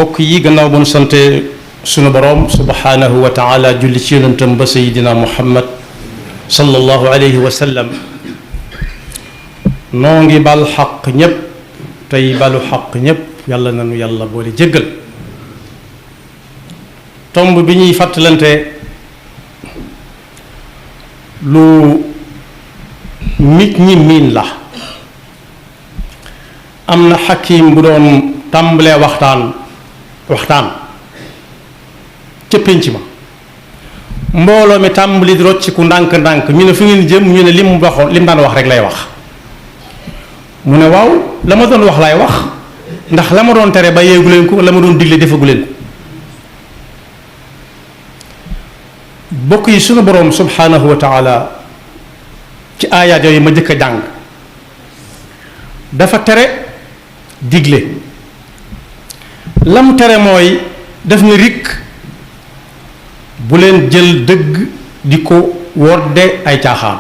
bokk yi gannaaw bu nu sante sunu boroom subhanahu wa taala julli ci yonentam ba sayidina muhammad sallallahu alayhi wa sallam noo ngi bal xaq ñépp tey balu xaq ñépp yàlla nanu yàlla boole jéggal tomb bi ñuy fàttalante lu nit ñi miin la am na xakim bu doon tàmbalee waxtaan ca pénc ma mbooloo mi tàmbali di rocciku ndànk-ndànk ñu ne fu ngeen jëm ñu ne lim daan wax rek lay wax mu ne waaw la ma doon wax laay wax ndax la ma doon tere ba yeegu leen ko la ma doon digle defagu leen ko bokk yi sunu boroom subhanahu wa taala ci aayaat yooyu ma jëkk a jàng dafa tere digle lam tere mooy daf ne rikk bu leen jël dëgg di ko wodde ay caaxaan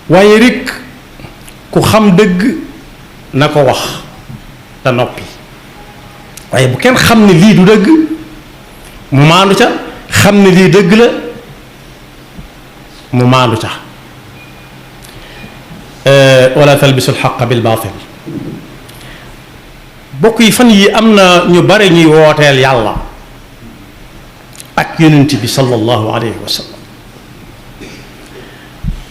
waaye rikk ku xam dëgg na ko wax te noppi waaye bu kenn xam ne lii du dëgg mu maandu ca xam ne lii dëgg la mu maandu ca wala talbisu alxaqa bil baatil bokk yi fan yi am na ñu bare ñuy wooteel yàlla ak yonent bi sallallahu alayhi wa sallam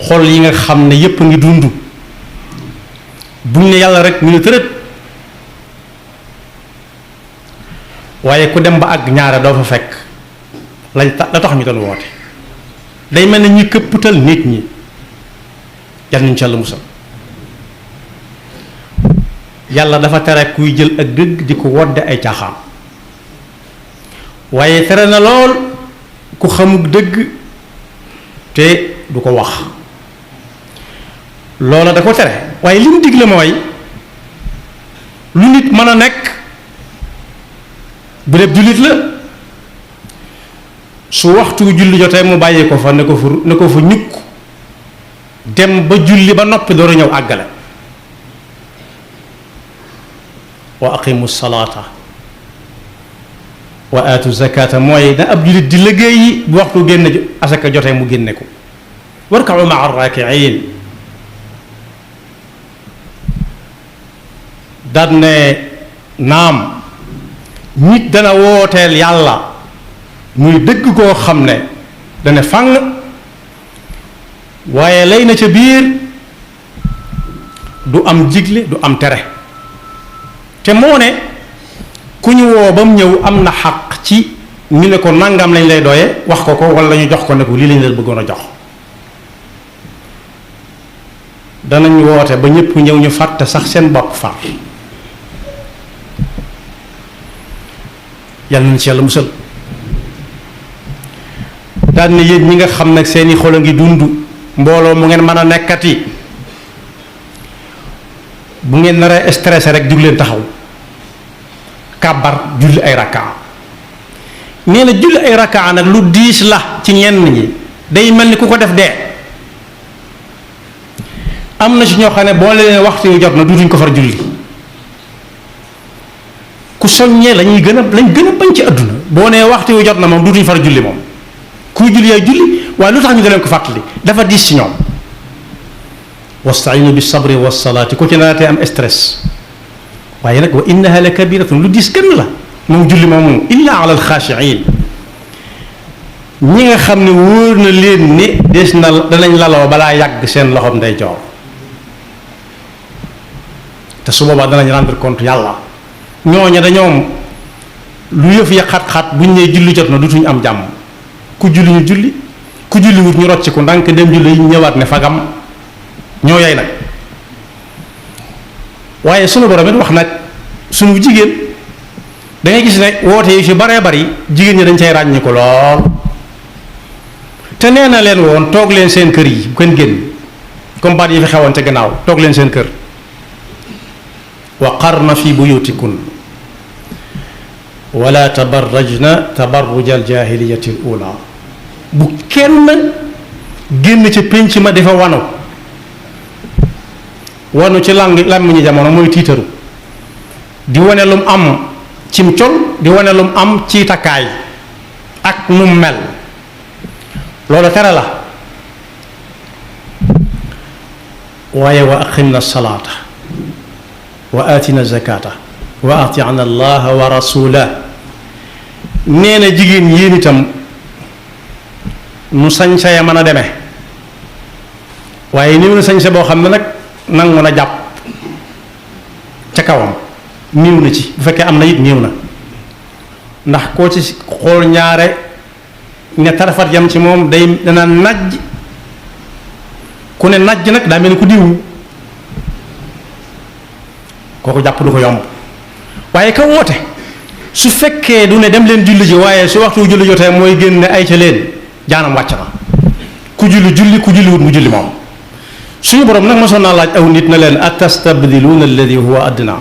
xol yi nga xam ne yépp a ngi dund buñ ne yàlla rek ñu ne tërët waaye ku dem ba àgg ñaare doo fa fekk la tax ñu doon woote day mel ne ñuy këpputal nit ñi yal nañu ci Yàlla musal yàlla dafa tere kuy jël ak dëgg di ko wodde ay caaxaan waaye tere na lool ku xamuk dëgg te du ko wax loola da ko tere waaye li mu digle mooy lu nit mën a nekk bu dee jullit la su waxtu julli jotee mu bàyyi ko fa ne ko fa ñukk dem ba julli ba noppi door a ñëw àggale wa aqimu salaata wa aatu zakata mooy na ab jullit di liggéey yi bu waxtu génn asaka jotee mu génne ko warka'u ma'a raaki'iin daan ne naam nit dana wooteel yàlla muy dëgg koo xam ne dana fàng waaye lay na ca biir du am jigle du am tere te moo ne ku ñu woo ba mu ñëw am na xaq ci ñu ne ko nangam lañ lay doye wax ko wala ñu jox ko ne ko lii lañ leen bëggoon a jox danañ woote ba ñëpp ñëw ñu fàtte sax seen bopp far yàlla nañ ci yàlla musal daal ne yéen ñi nga xam ne seeni xol a ngi dund mbooloo mu ngeen mën a nekkati bu ngeen naree stressé rek jug leen taxaw kàbbar julli ay rakkaa nee na julli ay rakkaa nag lu diis la ci ñenn ñi day mel ni ku ko def dee am na ci ñoo xam ne boo leen waxtu yu jot na duutuñ ko far julli ku soññee lañ gën a bañ ci àdduna boo nee waxtu yu jot na moom duutuñ far julli moom kuy julli yaay julli waaye lu tax ñu da leen ko fàttali dafa diis ci ñoom wastainu bi sabri wa salaati ku ci naatee am stress waaye nag wa innaha la kabiratun lu diis gën la moom julli moomu illa ala alxaashiin ñi nga xam ne wóor na leen ni des na danañ laloo balaa yàgg seen loxoom nday joor te su boobaa danañ rendre compte yàlla ñooña dañoom lu yëf ya xat-xat buñ nee julli jot na dutuñ am jàmm ku julli ñu julli ku julli wut ñu rocc ko ndànk dem julli ñu ñëwaat ne fagam ñoo yay nag waaye sunu borom it wax nag sunu jigéen da ngay gis ne woote yi fi baree bari jigéen ñi dañ cay ràññi ko lool te nee na leen woon toog leen seen kër yi bu kenn génn comme baat yi fi xewoon ca gannaaw toog leen seen kër wa qarna fi buyutikun wala tabarrajna tabarruja aljaahiliyati al ula bu kenn génn ca pénc ma dafa wanu ci làmmiñu jamono mooy tiitaru di wane lu mu am cim col di wane lu mu am ci takkaay ak nu mu mel loolu tere la. waaye wa aqimna salaata wa atina zakata wa atiana allaha wa rasula nee na jigéen yéen itam nu sañse ya mën a demee waaye niw na sañse boo xam ne nag nangu na jàpp ca kawam niw na ci bu fekkee am na it niw na ndax koo ci xool ñaare ne tarafat yam ci moom dana najj ku ne najj nag daa mel ni ku diw kooku jàpp du ko yomb waaye ka woote su fekkee du ne dem leen julli ji waaye su waxtu julli jotee mooy génne ay ca leen jaanam wàcc na ku julli ku julliwut mu julli moom. suñu borom nag mosoon naa laaj aw nit na leen atastabdiluuna alladi huwa adna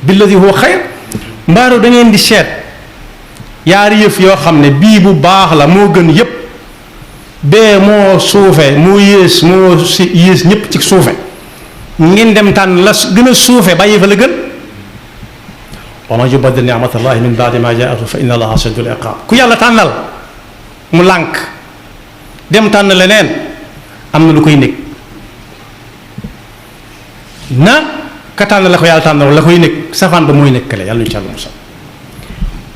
billadi huwa xayr mbaaru da ngeen di seet yaari yëf yoo xam ne bii bu baax la moo gën yépp bee moo suufe moo yées moo si yées ñëpp ci suufe ngeen dem tànn la gën a suufe bàyyi fa la gën wa man yubaddil ni'matallahi min ba'di ma jaa'athu fa inna allaha shadidul iqaab ku yàlla tànnal mu lànk dem tànn leneen am na lu koy nekk na ka tànn la ko yàlla tànnal la koy nekk safaan ba mooy nekkale yàlla ñu ci àlla musal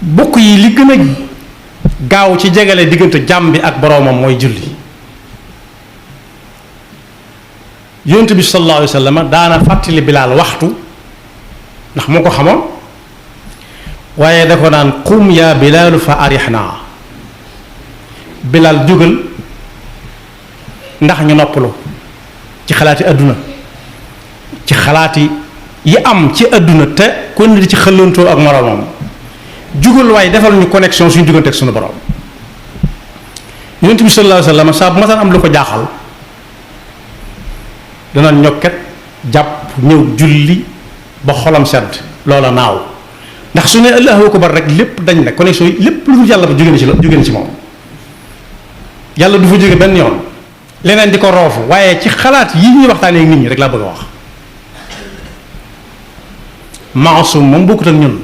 bokk yi li gën a gaaw ci jegale diggante jàmm bi ak boroomam mooy julli yonent bi sallallahu alayhi wa sallam daana fàttali Bilaal waxtu ndax moo ko xamoon waaye da ko naan qum yaa Bilaalu fa arixnaa Bilaal jógal ndax ñu noppalu ci xalaati àdduna ci xalaati yi am ci àdduna te kon di ci xëllantoo ak moroomam jugal waaye defal ñu connexion suñu diggante ak suñu borom yonent bi sallallahu alayhi wa sallam saa bu ma saan am lu ko jaaxal danaan ñokket jàpp ñëw julli ba xolam sedd loola naaw ndax su ne allahu akbar rek lépp dañ ne connexion yi lépp lu dul yàlla ba jóge na ci moom yàlla du fa jóge benn yoon leneen di ko roofu waaye ci xalaat yi ñuy waxtaanee ak nit ñi rek laa bëgg a wax maasum moom bokkut ak ñun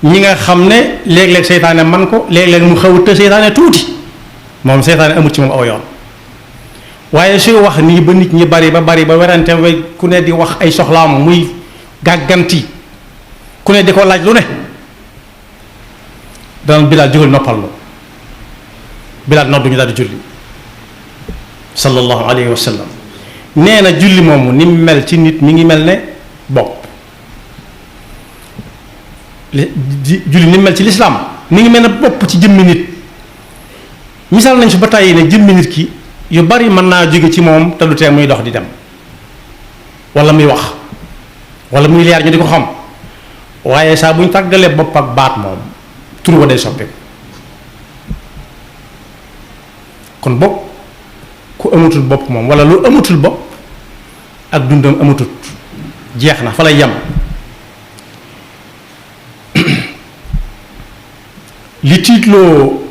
ñi nga xam ne léeg-léeg seytaane man ko léeg-léeg mu xaw te seytaane tuuti moom seytaane amut ci moom aw yoon waaye suy wax nii ba nit ñi bari ba werante ba ku ne di wax ay soxlaam muy gàgganti ku ne di ko laaj lu ne daan Bilaal jógal noppal lu Bilaal noddu ñu daal di julli sallallahu alayhi wa sallam nee na julli moomu ni mu mel ci nit mi ngi mel ne bopp julli ni mu mel ci lislaam mi ngi mel ne bopp ci jëmmi nit misaal nañ fi ba tàyyi ne jëmmi nit ki yu bari mën naa jóge ci moom te du tee muy dox di dem wala muy wax wala muy leer ñu di ko xam waaye saa bu ñu tàggalee bopp ak baat moom tur wa day soppeeku kon bopp ku amatul bopp moom wala lu amatul bopp ak dundam amatul jeex na fa lay yem li tiitloo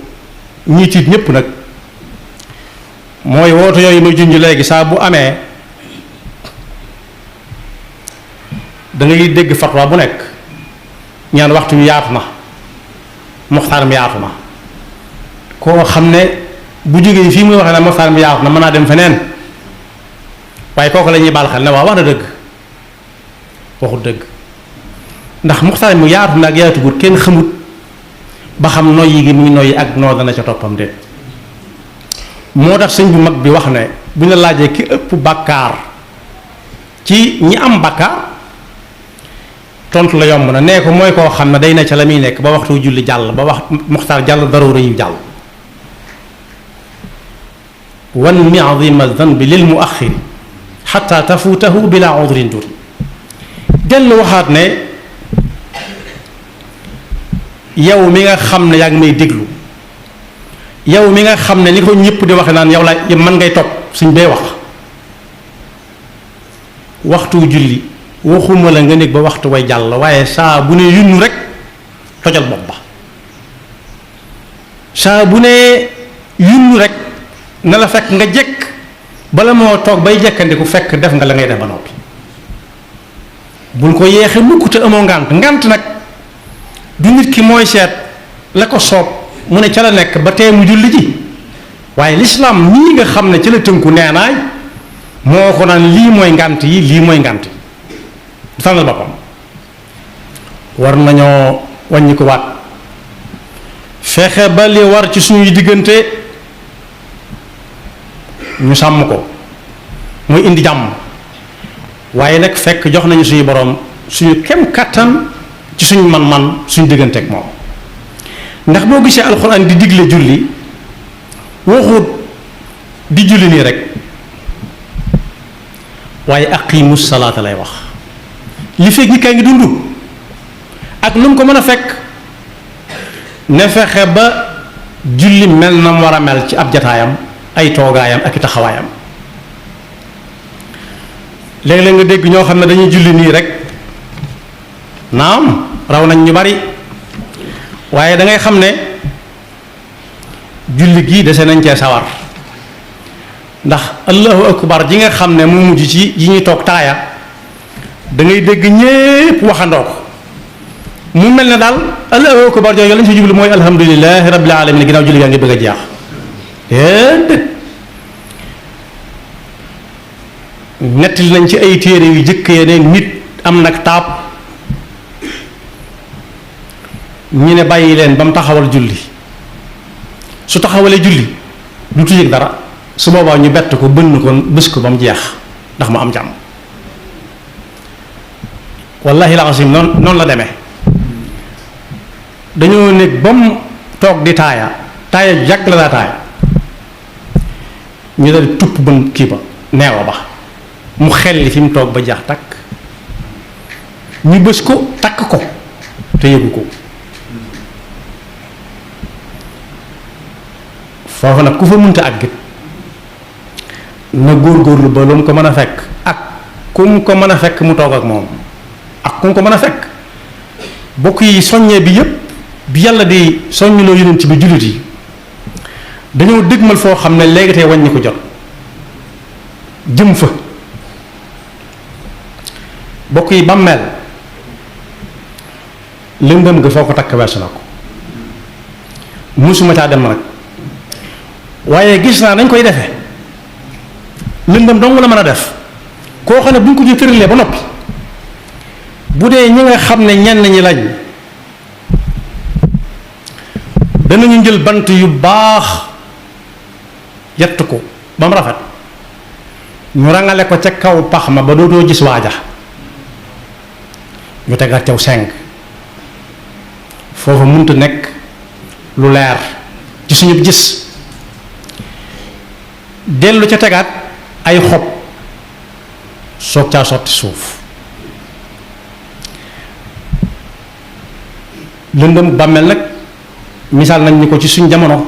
ñii tiit ñépp nag mooy woote yooyu may junj léegi saa bu amee da ngay dégg fatwa bu nekk ñaan waxtu wi yaatu na muxtaar mi yaatu na koo xam ne bu jógee fii muy waxee ne muxtaar mi yaatu na mën naa dem feneen waaye kooku la ñuy baal xel ne waaw wax na dëgg waxut dëgg ndax muxtaar mi yaatu na ak yaatugut kenn xamut ba xam noyyi gi muy noyyi ak noo dana ca toppam de moo tax sëñ bu mag bi wax ne bu ñu laajee ki ëpp bàkkaar ci ñi am bàkkaar tontu la yomb na nee ko mooy koo xam ne day ne ca la muy nekk ba waxtu julli jàll ba wax muxtaar jàll daruura yu jàll wan mi azima danbi lil muaxiri xata tafuutahu bila udrin duri dellu waxaat ne yow mi nga xam ne yaa ngi may déglu yow mi nga xam ne ni ko ñëpp di waxe naan yow laa man ngay topp suñ bee wax waxtu julli waxuma la nga nekk ba waxtu way jàll waaye saa bu ne yunnu rek tojal bopp ba saa bu ne yunnu rek na la fekk nga jekk bala moo toog bay jekkandiku fekk def nga la ngay def ba noppi bul ko yeexe mukk te amoo ngànt ngànt nag du nit ki mooy seet la ko soob mu ne ca la nekk ba tee mu julli ji waaye lislaam nii nga xam ne ci la tënku neenaay moo ko naan lii mooy ngànt yi lii mooy ngànt yi du tànnal boppam war nañoo wàññi ko waat fexe ba li war ci suñuy diggante ñu sàmm ko muy indi jàmm waaye nag fekk jox nañu suñu boroom suñu kem kàttan ci suñu man-man suñu diggante ak moom ndax boo gisee alxuraan di digle julli waxut di julli nii rek waaye aqimu salaata lay wax li fekk ñi kaa ngi dund ak lu mu ko mën a fekk ne fexe ba julli mel na mu war a mel ci ab jataayam ay toogaayam ak i taxawaayam léeg-léeg nga dégg ñoo xam ne dañuy julli nii rek naam raw nañ ñu bari waaye da ngay xam ne julli gii dese nañ cee sawar ndax allahu akbar ji nga xam ne mu mujj ci yi ñuy toog taaya da ngay dégg ñépp waxandoo ko mu mel ne daal allahu akbar jooju lañ si jublu mooy alhamdulilahi rabbil alamin ginnaaw julli gaa ngi bëgg a jeex déedéet nettali nañ ci ay téere yu jëkk ya ne nit am nag taab ñu ne bàyyi leen ba mu taxawal julli su taxawalee julli du tujjeg dara su boobaa ñu bett ko bënn ko bés ko ba mu jeex ndax mu am jàmm wallahi laasim noonu la demee dañoo nekk ba mu toog di taaya jàkk la daa taaya ñu dal tupp bën kii ba neewa ba mu xelli fi mu toog ba jeex takk ñu bës ko takk ko te yëgu ko foofu nag ku fa mënta àggit na góorgóorlu ba lu mu ko mën a fekk ak ku mu ko mën a fekk mu toog ak moom ak ku mu ko mën a fekk bokk yi soññee bi yépp bi yàlla di soññuloo yonent bi jullit yi dañoo dëgmal foo xam ne léegi tey wàññi ko jot jëm fa bokk yi bàmmeel lëndëm ga foo ko takk weesu na ko musuma caa dem nag waaye gis naa dañ koy defee lëndëm dong la mën a def koo xam ne bu ñu ko ci tëralee ba noppi bu dee ñi nga xam ne ñenn ñi lañ danañu jël bant yu baax yett ko ba mu rafet ñu rangale ko ca kaw pax ma ba dootoo gis waaja ñu tegal tew seng foofu mënut nekk lu leer ci suñu gis dellu ca tegaat ay xob soog caa sotti suuf lëndëm bàmmeel nag misaal nañ ni ko ci suñ jamono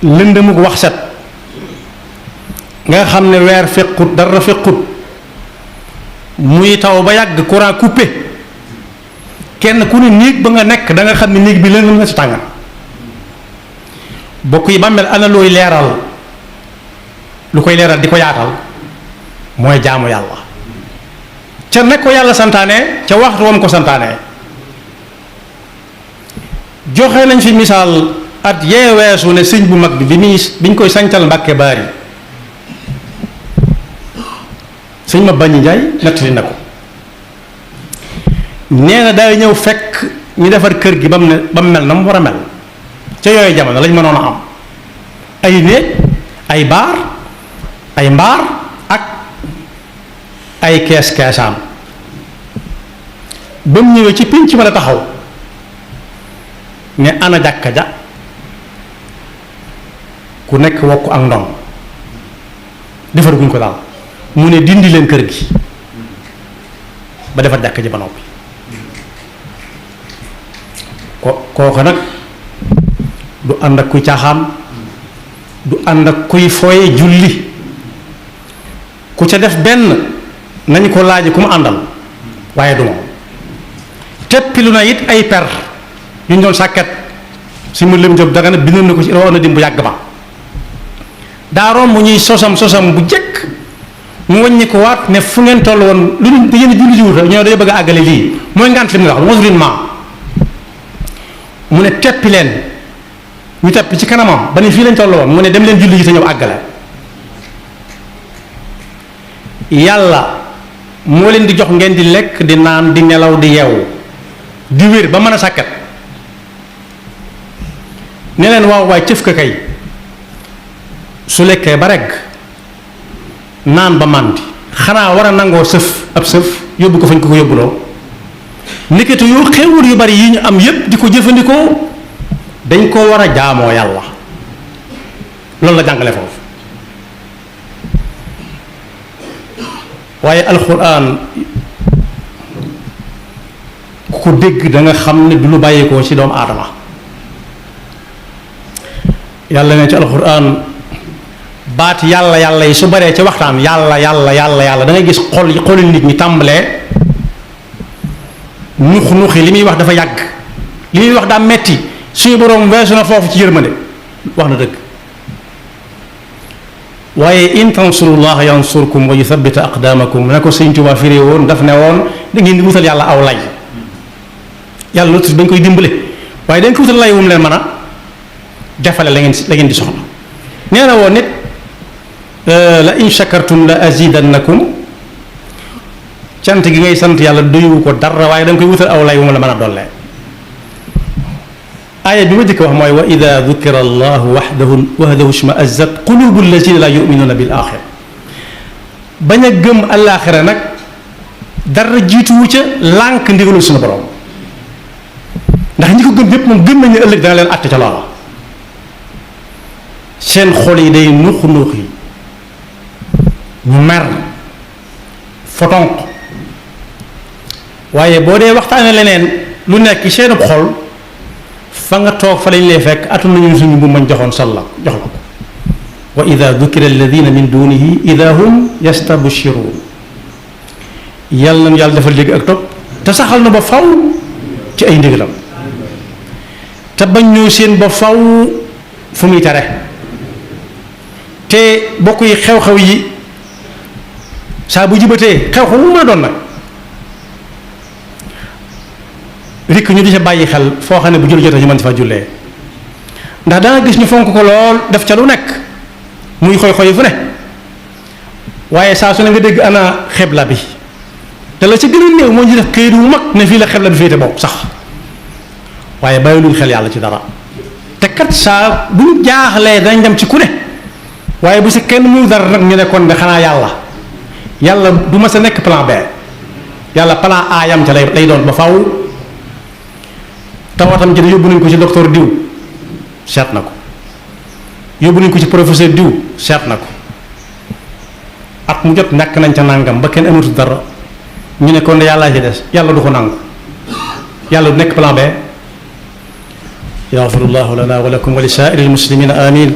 lëndëmuk wax set nga xam ne weer fequt dara fequt muy taw ba yàgg courant coupé kenn ku ne néeg ba nga nekk da nga xam ne néeg bi lëndëm na ci tàngal bokk yi bàmmeel ana looy leeral lu koy leeral di ko yaatal mooy jaamu yàlla ca nekk ko yàlla santaane ca waxtu wam ko santaane joxe nañ fi misaal at yee weesu ne sëñ bu mag bi biñ koy sancal Mbàkke Baari sëñ ma bañi njaay nettali na ko nee na day ñëw fekk ñu defar kër gi ba mu mel na mu war a mel ca yooyu jamono lañ mënoon a am ay néeg ay baar ay mbaar ak ay keesaan ba mu ñëwee ci pénc ma la taxaw ne ana jàkka ja ku nekk wokk ak ndong defar guñ ko daal mu ne dindi leen kër gi ba defar jàkka ji ba noppi kooku nag du ànd ak kuy caaxaan du ànd ak kuy fooye julli ku ca def benn nañ ko laaj ku mu àndal waaye du moom teppilu na it ay per yu ñu doon sàkket si mu lëm job daga na bindoon na ko ci rawoon na dim bu yàgg ba daa romb ñuy sosam bu jëkk mu wàññi ko waat ne fu ngeen toll woon lu ñu da ngeen julli ji wuta ñoo dañoo bëgg a àggale lii mooy ngant li mu wax musulman mu ne teppi leen ñu teppi ci kanamam ba ne fii lañ toll woon mu ne dem leen julli ji te ñëw àggale yàlla moo leen di jox ngeen di lekk di naan di nelaw di yeewu di wér ba mën a sàkkat ne leen waaw waay cëf ka kay su lekkee ba regg naan ba màndi xanaa war a nangoo sëf ab sëf yóbbu ko fañ ko yóbbuloo ndekete yoo xewul yu bari yi ñu am yépp di ko jëfandikoo dañ ko war a jaamoo yàlla loolu la jàngale foofu waaye alxuraan ku ko dégg da nga xam ne du lu bàyyeekoo ci doomu aadama yàlla ne ci alxuraan baat yàlla yàlla yi su baree ci waxtaan yàlla yàlla yàlla yàlla da ngay gis xoli nit ñi tàmbalee nux nuxi li muy wax dafa yàgg li muy wax daa metti suñu boroom weesu na foofu ci yërmande wax na dëgg waaye in tansurullaha yansurkum wa yuthabbit aqdamakum ne ko Sëñ Tuubaa firee woon daf ne woon da ngeen di wutal yàlla aw lay yàlla loolu dañ koy dimbale waaye dañ ko wutal lay wum leen mën a defale la ngeen di soxla nee na woon nit la in shakartum la azidannakum cant gi ngay sant yàlla doywu ko dara waaye da nga koy wutal aw lay wum la mën a dollee aaya bi ma jëkk wax mooy wa ida dukira allahu wahdahu shma'azzat qulubu allazina la yu'minuna bil axira bañ a gëm alaaxira nag dara jiituwu ca lànk ndigalul suñu borom ndax ñi ko gëm yépp moom gëm nañu ëllëg dana leen àtte ca loola seen xol yi day nuux nuux yi ñu mer fotonk waaye boo dee waxtaane leneen lu nekk seen xol fa nga toog fa lañ lay fekk atum nañu suñu bu mañ joxoon salla jox la ko wa ida dukira alladina min dunihi ida hum yastabshirun yàlla nañu yàlla defal dégg ak topp te saxal na ba faw ci ay ndigalam te bañ ñëw seen ba faw fu muy tere te bokk yi xew-xew yi saa bu jibatee xew-xew mu mën a doon nag rikk ñu di ca bàyyi xel foo xam ne bu jul jotee ñu mën fa jullee ndax danga gis ñu fonk ko lool def ca lu nekk muy xoy-xoy fu ne waaye saa su ne nga dégg ana xebla bi te la ca gën a néew moo ñu def këyit wu mag ne fii la xebla bi féete boobu sax waaye bàyyi luñ xel yàlla ci dara te kat saa buñ jaaxlee dañ dem ci ku ne waaye bu si kenn muy dara nag ñu ne kon de xanaa yàlla du ma sa nekk plan B yàlla plan A yam ca lay doon ba faw tawatam ci ne yóbbu nañ ko ci docteur diw seet na ko yóbbu nañ ko ci professeur diw seet na ko at mu jot ñàkk nañ ca nàngam ba kenn amatu dara ñu ne kon de yàllaa ci des yàlla du ko nangu yàlla du nekk plan B yaxfirullahu lana wa lakum wa li saa'iril muslimina amin